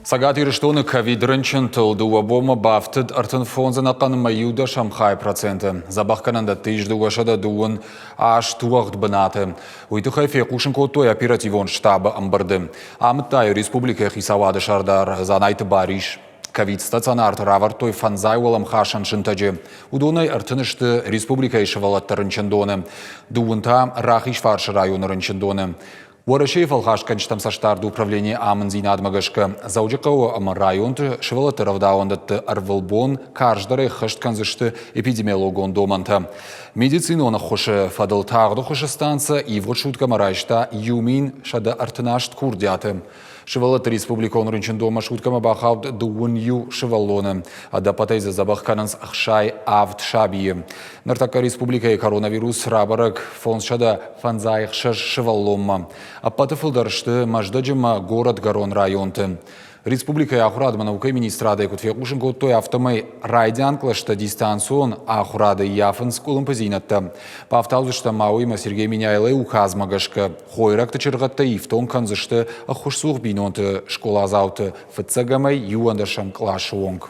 Цӕгат Ирыстоны ковид-рынчынтыл дыууӕ бонмӕ бафтыд 35 ӕнӕхъӕнмӕ иу дӕсӕм хай проценты. Дзӕбӕхгӕнӕндӕтты ис 228 уӕгъд бынаты. Уый тыххӕй фехъусын кодтой оперативон штабы ӕмбырды. Амыдта йӕ республикӕйы хицауады сӕрдар Дзанайты Барис. Ковид-стационарты равӕрдтой фӕндзай уӕлӕмхасӕн сынтӕджы. Уыдонӕй 30 сты республикӕйы сывӕллӕтты рынчындоны, дыууын та Рахизфарсы районы рынчындоны. Уӕрӕсейы фӕлхасгӕнджытӕм цӕстдарды управленийы амынддзинадмӕ гӕсгӕ Дзӕуджыхъӕуы ӕмӕ районты сывӕллӕтты рӕвдауӕндӕтты ӕрвылбон карздӕрӕй ӕххӕст кӕндзысты эпидемиологон домӕнтӕ. Медицинон ӕххуысы фӕдыл тагъд ӕххуысы станцӕ ивгъуыд суткӕмӕ райста 1138 курдиаты. Сывӕллӕтты республикон рынчындонмӕ суткӕмӕ бахауд дыууын иу сывӕллоны. Ӕдӕппӕтӕй дзы дзӕбӕх кӕнынц 67 сабийы. Ныртӕккӕ республикӕйы коронавирус рабӕрӕг 556 сывӕллонмӕ. Ӕппӕты фылдӕр сты Мӕздӕджы ӕмӕ горӕтгӕрон районты. Республикӕйы ахуырад ӕмӕ наукӕйы министрадӕй куыд фехъусын кодтой, афтӕмӕй райдиан кълӕстӕ дистанцион ахуырады ййафынц къуылымпыдзинӕдтӕ. Бафтаудзыстӕм ма уыимӕ Сергей Меняйлойы указмӕ гӕсгӕ хойрӕгты чыргъӕдтӕ ифтонг кӕндзысты ӕххуысцух бинонты скъоладзауты фыццӕгӕмӕй иуӕндӕсӕм къласы онг.